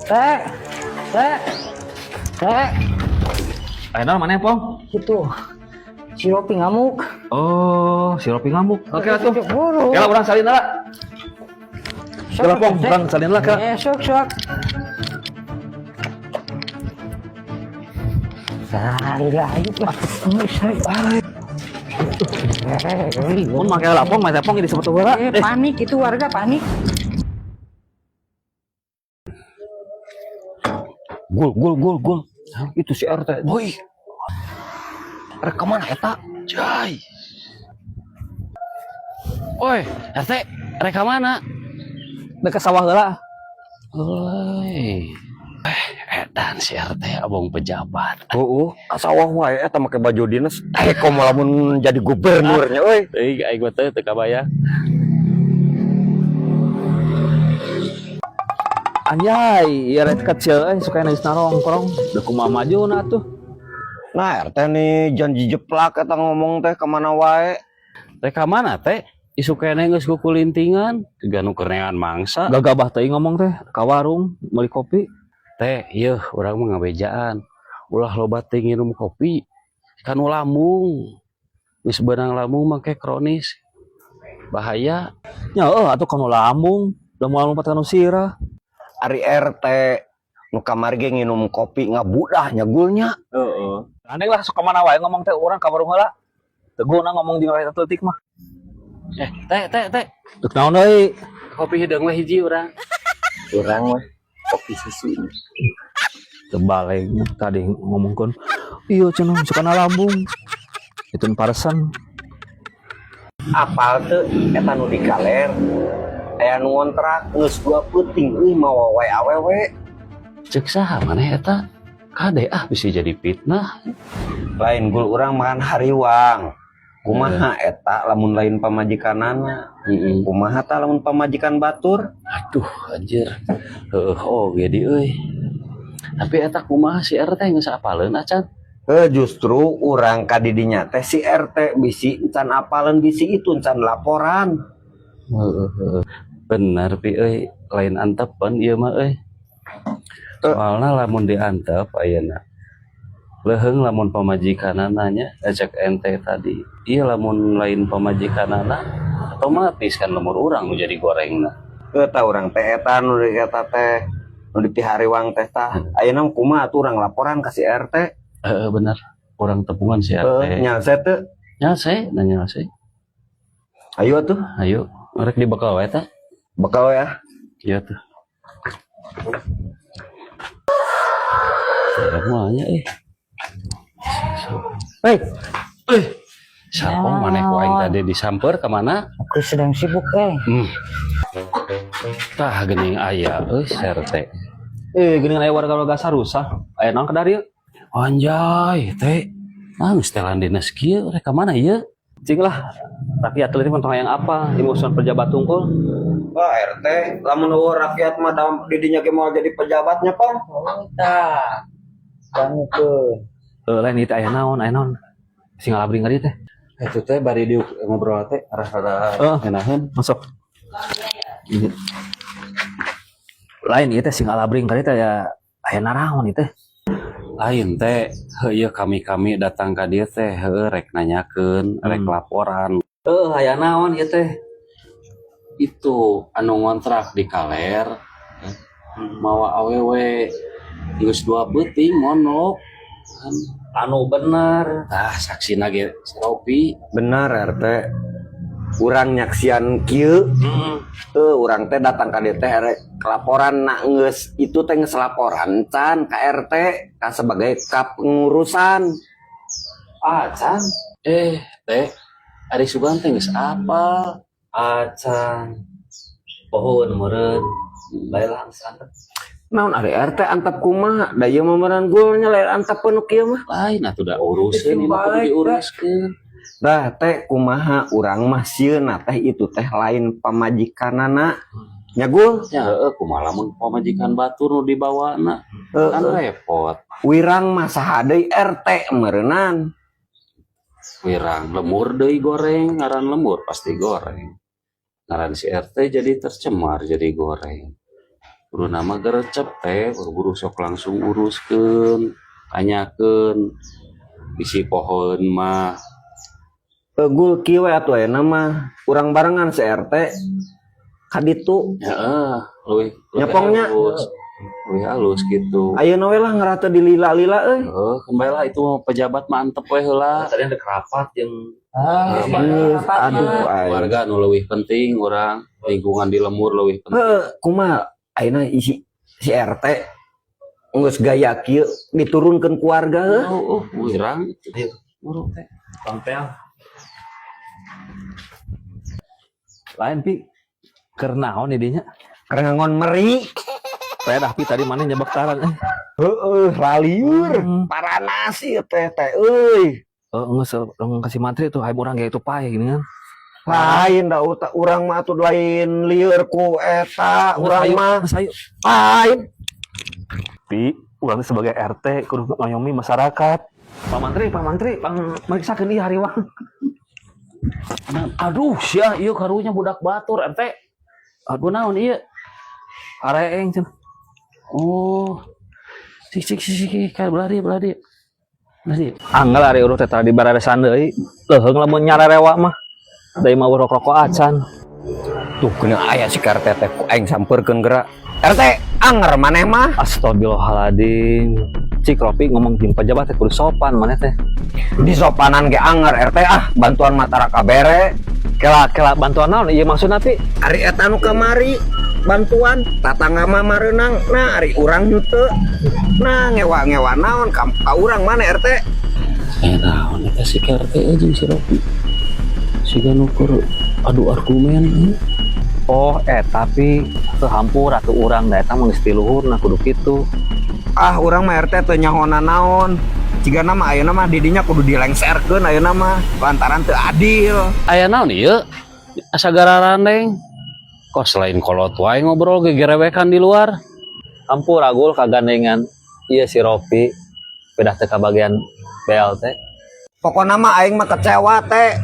Teh, teh, teh. Ayo naon maneh, Pong? Itu si Ropi ngamuk. Oh, si Ropi ngamuk. Oke atuh. Buru. Kela urang salin lah. Kela, Pong, urang salin lah, kela. Eh, sok sok. Salin lah, ayo lah. Mun make lah, Pong, make Pong ini disebut heula. Eh, panik itu warga panik. Gul, gul, gul, gul. Itu si RT. Woi. Rek kemana eta? Jai. Oi, RT, rek ka mana? Dek ke sawah heula. Oi. Eh, edan si RT abong pejabat. Heeh, ka sawah wae eta make baju dinas. Eh, komo lamun jadi gubernurnya euy. Euy, aing mah teu kabayang. Anjay, ieu rek kecil euy suka geus narongkrong. Da kumaha majuna tuh. Nah, RT nih janji jeplak eta ngomong teh kemana wae. Rek ka mana teh? Isuk keneh geus kukulintingan, ganu keurnean mangsa. Gagabah teuing ngomong teh ka warung meuli kopi. Teh, yeuh urang mah ngabejaan. Ulah loba teuing nginum kopi. Kan lambung. Geus beunang lambung make kronis. Bahaya. Nya heuh atuh kanu lambung, da moal lompat kanu sirah. Ari RT nu kamari ge nginum kopi ngabudah nya gulnya. Heeh. Aneh lah sok mana wae ngomong teh urang ka warung heula. Teu guna ngomong jeung rakyat leutik mah. Eh, teh, teh, teh. Dek naon deui? Kopi hideung we hiji urang. Urang mah kopi susu. Terbalik tadi ngomongkeun iya cenah suka lambung. Itu paresan. Apal teu eta nu di kaler. Aya nu ngontrak geus dua peuting euy mawa wae awewe. Cek saha maneh eta? Kade ah bisa jadi fitnah. Lain gul, urang makan hariwang. Kumaha eta lamun lain pamajikanana? Heeh. Kumaha ta lamun pamajikan batur? Aduh, anjir. Heuh, oh jadi euy. Tapi eta kumaha si RT geus apaleun acan? Eh, justru urang ka didinya teh si RT bisi encan apaleun, bisi itu encan laporan. Heeh, heeh. Bener pi euy, lain antepen ieu mah euy. Soalna lamun diantep ayeuna. Leuheung lamun pamajikanana nya cek ente tadi. Ieu lamun lain pamajikanana otomatis kan lembur urang nu jadi gorengna. Heuh, tah urang teh eta nu di eta teh nu di pihariwang teh tah. Ayeuna kumaha atuh urang laporan ka si RT? Heeh, bener. Urang tepungan si Heuh, RT. nyalse teu? Nyalse, nanya nyalse. Ayo atuh. Ayo, rek dibekal wae teh. Bekal ya. Iya tuh. Saya mah eh. Hei, Eh, Sarpong maneh ku aing tadi disamper ke mana? aku sedang sibuk eh. Tah geuning aya euy RT. Eh, geuning aya warga-warga sarusah. Aya naon ka dieu? Anjay, teh. Ah, geus telan dinas kieu rek ka mana ieu? Cing lah. Rakyat leutik mah tong hayang apa? Imusuhan pejabat tungkul. Wah, RT, lamun eueuh rakyat mah didinya ge moal jadi pejabatnya, Pong. Oh, tah. Dangukeun. Heuh, lain ieu teh aya naon, aya naon. Sing ngalabring ka dieu teh. Itu teh bari diuk ngobrol teh rada Heeh. ngeunaheun. Masuk. Lain ieu teh sing ngalabring ka dieu teh aya aya naraon ieu teh. Lain teh, heuh ieu kami-kami datang ka dieu teh heuh rek nanyakeun, rek laporan. Heuh, aya naon ieu teh? Itu anu ngontrak di kaler mawa awewe geus dua peuting monok. Kan Anu bener. Tah saksina ge si Ropi. Benar RT. Urang nyaksian kieu. Heuh, urang teh datang ka dieu teh rek laporan nak geus itu teh geus laporan can ka RT ka sebagai kapengurusan. Acan. Eh, teh ari sugan teh geus apal. Acan. Pohon meureun. Bae lah geus antep. Naon ari RT antep kumaha? Da ieu mah meureun gulnya lain antep nu kieu mah. Lain atuh da uruseun ieu mah kudu diuruskeun. Dah teh kumaha urang mah sieuna teh itu teh lain pamajikanana. Nya gul. Ya heueuh kumaha lamun pamajikan batur nu dibawana kan repot. Wirang mah saha deui RT meureunnan. Wirang lemur deui goreng, ngaran lemur pasti goreng. Ngaran si RT jadi tercemar jadi goreng. Kudu nama gerecep teh, buru sok langsung uruskeun, tanyakeun. Bisi pohon mah. Gul, kieu we atuh ayeuna mah urang barengan si RT ka ditu. Heeh, leuwih leuwih Nyepongnya. halus. Leuwih halus gitu. Ayeuna we lah, ngerah teu dilila-lila euy. Heeh, kembali lah itu mah pejabat mantep we heula. Tadi ada kerapat yang Ah, Geus, aduh aing. Warga nu leuwih penting urang, lingkungan di lembur leuwih penting. Heuh, kumaha ayeuna isi si RT geus gaya kieu diturunkeun ku warga heuh. Oh, wirang. Buru teh. Pangpeang. Lain, Pi. Keur naon dinya? Keur ngangon meri. Pedah, Pi, tadi mana nyebak taran eh. Heeh, ralieur. Paranas ieu teh teh euy. Oh, geus urang kasih mantri tuh, hayu urang ge itu pae gini kan. Lain da urang mah atuh lain lieur ku eta urang Ayo, mah. Geus, ayo. Lain. Pi, urang teh sebagai RT kudu ngayomi masyarakat. Pak Mantri, Pak Mantri, pang meriksakeun ieu hariwang. Aduh, sia ieu karunya budak batur RT. Aduh, naon ieu? Areeng cenah. Oh. Sik sik sik sik kayak belah dieu, belah dieu. Belah dieu. Anggal ari urang teh tadi bararesan deui. Leuheung lamun nyararewa mah. Da mah rokok acan. Tuh kena aya si RT teh ku aing sampeurkeun geura. RT anger maneh mah. Astagfirullahaladzim. Cik Ropi, ngomong jeung pejabat teh kudu sopan maneh teh. Di sopanan ge anger RT, ah, bantuan mah tara kabere. Kela kela, bantuan naon ieu maksudna, Pi? Ari eta nu kamari bantuan tatangga mah mareunang, nah ari urang henteu. Nah, ngewa-ngewa naon ka urang mana RT? Eh, naon eta si RT jeung si Ropi? Siga nu keur adu argumen. Oh, eh tapi teu hampura atuh urang, da eta mah geus ti luhurna kudu kitu. Ah, urang mah RT teu nyahona naon. Jigana mah ayeuna mah didinya kudu dilengserkeun ayeuna mah lantaran teu adil. Aya naon ieu? Asa gararandeng. Kok selain kolot wae ngobrol gegerewekan di luar? Hampura, Gul, kagandengan ieu si Ropi pedah teu kabagian BLT. Pokokna mah aing mah kecewa teh.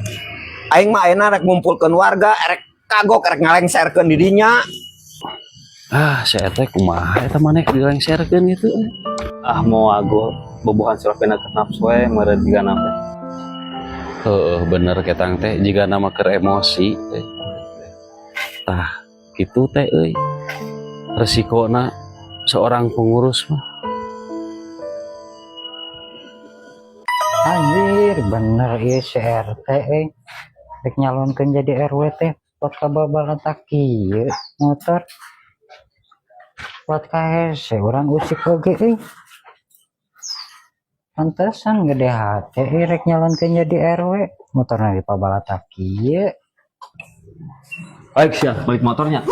Aing mah ayeuna rek ngumpulkeun warga, rek kagok, rek ngalengserkeun didinya. Ah, si RT kumaha eta maneh dilengserkeun gitu? Ah, mau Agul, bobohan si Ropi na keur nafsu we meureun jigana teh. Heeh, bener ketang teh jiga nama keur emosi teh. Tah, kitu teh euy. Resikona seorang pengurus mah. Anjir, bener ieu si RT eh. Rek nyalonkeun jadi RW teh buat kababalan kieu motor. Buat kahese urang usik oge euy. Pantesan gede hate euy rek nyalonkeun jadi RW, motorna dipabalatak kieu. Baik sia, balik motornya.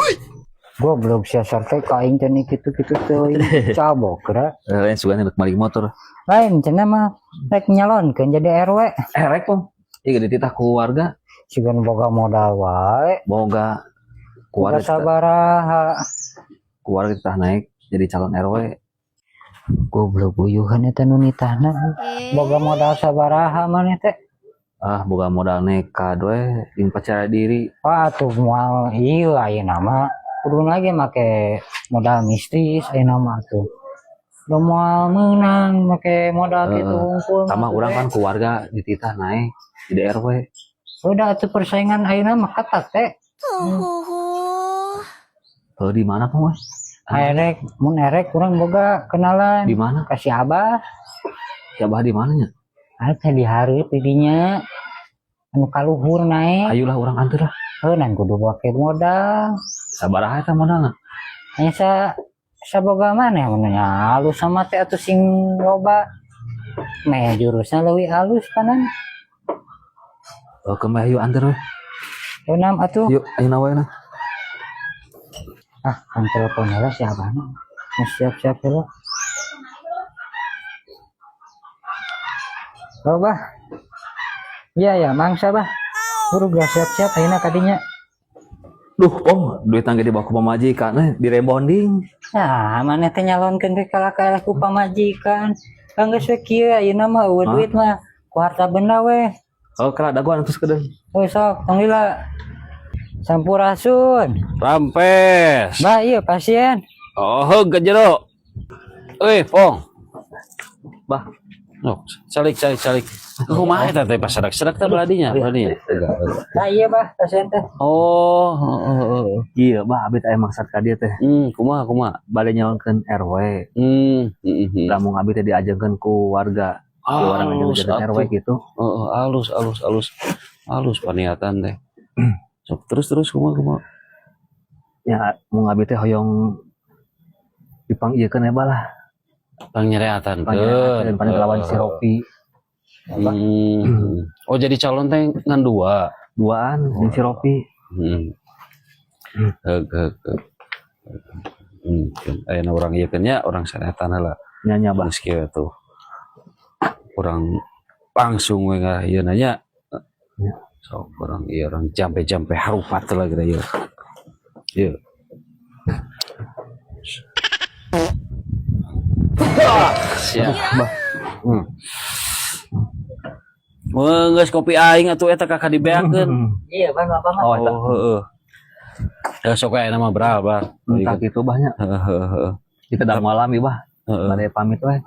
Goblok sia teh, ka aing teh kitu-kitu teuing cabok geura. Lain sugan rek balik motor. Lain cenah mah rek nyalonkeun jadi RW. Eh, rek pong. Ieu dititah ku warga. Sigan boga modal wae. Boga Boga keluarga sabaraha? Keluarga dititah naik jadi calon RW. Goblok, uyuhan eta nu nitahna. Boga modal sabaraha maneh teh? Ah, boga modal nekat we jeung percaya diri. Wah, atuh moal ieu ayeuna mah. Kudu lagi make modal mistis ayeuna mah atuh. Udah moal meunang make modal kitu hungkul mah Sama atuh urang teh. Kan keluarga dititah naik jadi RW. Udah atuh, persaingan ayeuna mah ketat teh. Heuh, di mana pong we? Erek, mun erek urang boga kenalan. Di mana? Kasih abah. Si abah di mana nya? Ada teh di hareup didinya. Anu kaluhur naik. Ayolah urang anter lah. Heuh, nan kudu make modal. Sabaraha eta modalna? Hanya sa saboga mana mun nya halus sama teh atuh sing loba. Meh jurusna leuwih halus panan. Oh, kembali ayo anter we. Enam atuh. Yuk, ayeuna we nah. Ah, kan telepon heula si abahna. Mau siap-siap heula. Oh, bah. Iya ya, mangsa bah. Buru geus siap-siap ayeuna kadinya. Duh, pong, duit tangga dibawa ku pamajikan eh direbonding. Nah, maneh teh nyalonkeun ke kalah ku pamajikan. Kan geus we kieu ayeuna mah eueuh Hah? duit mah ku harta benda we. Oh, kena dagoan terus kedeung. Oh, sok, tong lila. Sampurasun. Rampes. Bah, iya pasien. Oh, heug ka jero. Euy, Pong. Bah. Oh, calik calik calik. Kumaha eta teh pasadak-sadak teh beladinya, beladinya. Nah iya bah, pasien teh. Oh, heeh heeh. Iya, bah, abi teh aya maksad ka dieu teh. Kumaha kumaha? Bade nyalonkeun RW. Lamun abi teh diajengkeun ku warga. Ku orang Alus ngajengkeun RW atuh. gitu. Heeh, alus alus alus. Alus paniatan teh. Sok terus terus kumaha kumaha. Ya, mun abi teh hoyong dipangiekeun ya bah lah. Pangnyariatan. Pangnyariateun paling lawan si Ropi. Oh, jadi calon teh ngan dua. Duaan jeung si Ropi. Heug heug heug. Ayeuna urang ieu keun nya, urang sareatan heula. Nya nya bah. Geus kieu tuh. Urang langsung we ngah ieu nanya. Ya. Sok urang ieu urang jampe-jampe harupat lah geura ieu. Ieu. Siap. Wah, geus kopi aing atuh eta kakak dibeakeun. Iya bah, apa mah. Oh, eta. Oh, heeh. Ya sok aya nama bral, bral. Entah gitu bahnya. Heeh, heeh. Kita dah malam ieu bah. Heeh. Bade pamit we.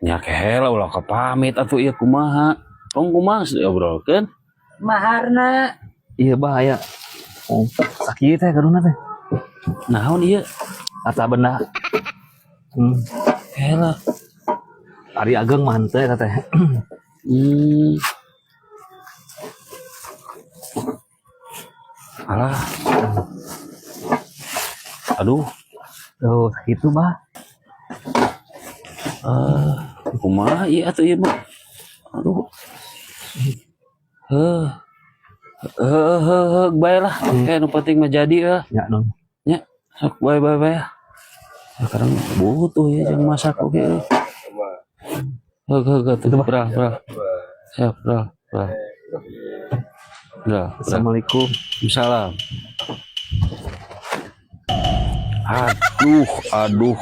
Nya kehela ulah kepamit atuh ieu kumaha. Tong kumaha geus diobrolkeun. Maharna. Iya bah aya. Oh, sakieu teh kaduna teh. Naon ieu? Harta benda. Kehela. Ari ageng mah henteu eta teh. Alah. Aduh, Tuh, sakitu bah. Kumaha ieu atuh ieu mah. Aduh. Heuh. Heuh heuh heuh bae lah. Kayak nu penting mah jadi lah. Ya non. Nya, sok bae bae bae. Sekarang butuh ya jeung masak oge. Heuh heuh atuh bral bral. Siap bral bral. Bral. Bral. Assalamualaikum. Salam. Aduh, aduh.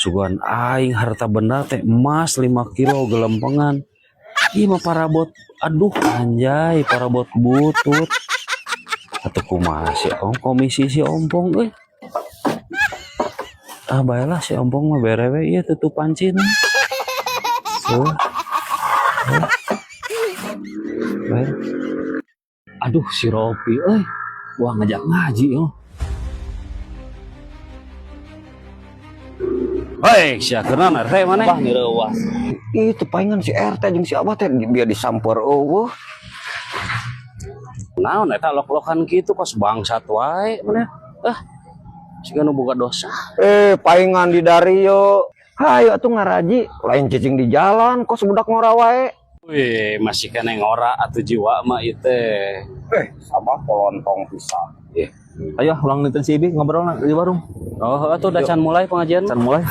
Sugan aing harta benda teh emas 5 kilo gelempengan. Ih mah parabot. Aduh anjay, parabot butut. Atuh kumaha si om komisi si ompong euy. Ah baelah si ompong mah bere we ieu tutup pancin. Heuh. Heuh. Bae. Aduh si Ropi euy. Wah ngajak ngaji yo. Hei, sia keuna RT maneh? Bah ngeurewas. Itu palingan si RT jeung si Abah teh biar disamper eueuh. Naon eta lok-lokan kitu kos bangsat wae maneh. Ah, siga nu boga dosa. Palingan di Dario. Hayo atuh ngaraji, lain cicing di jalan kos budak ngora wae. Wih, masih kena ngora atuh jiwa mah ieu teh. Sama polontong pisan. Ih. Ayo ulang nonton si Ibi ngobrol di warung. Oh, atuh udah can mulai pengajian. Can mulai.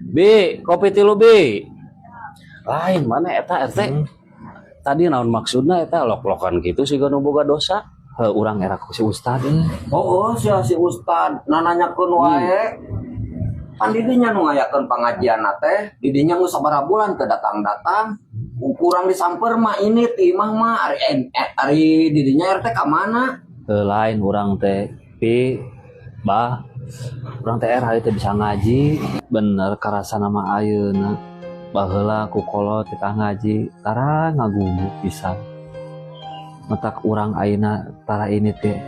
Bi, kopi tilu bi. Lain mana eta RT? Tadi naon maksudna eta lok-lokan kitu siga nu boga dosa? Heuh, urang era ku si Ustad euy. Oh, si si Ustad nananyakeun wae. Pan didinya nu ngayakeun pangajian teh, didinya geus sabaraha bulan teu datang-datang. Kurang disamper mah ini ti imah mah ari ari didinya RT ka mana? Heuh, lain urang teh pi bah urang teh era teh bisa ngaji bener karasa nama ayeuna. Baheula ku kolot kita ngaji tara ngagubuk pisan. Matak urang ayeuna tara ini teh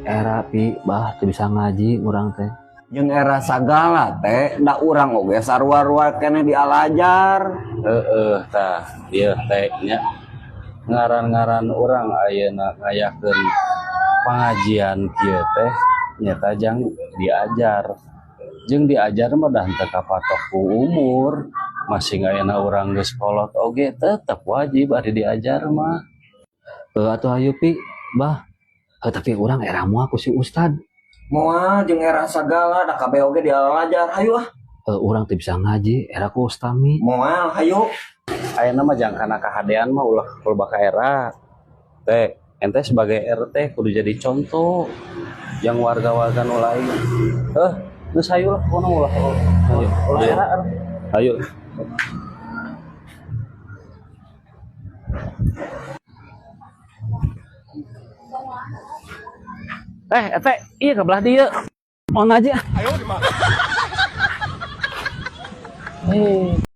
era pi bah teu bisa ngaji urang teh. Jeung era sagala teh da urang oge sarua-rua keneh dialajar. Heeh, tah ieu teh nya ngaran-ngaran urang ayeuna ngayakeun pengajian kieu teh nyata jang diajar. Jeung diajar mah dah teu kapatok ku umur. Masih ayeuna urang geus kolot oge tetep wajib ari diajar mah. Heuh atuh hayu pi bah. Heuh tapi urang era moal ku si Ustad. Moal jeung era sagala da kabeh oge dialajar hayu ah. Heuh urang teu bisa ngaji era ku Ustami. Moal hayu. Ayeuna mah jang kana kahadean mah ulah loba ka era. Teh ente sebagai RT kudu jadi contoh yang warga-warga nu lain. Heuh, geus hayu lah pokona ulah. Ulah era. Ayo. Teh, iya ke belah dieu. Mau ngaji ah. Eh.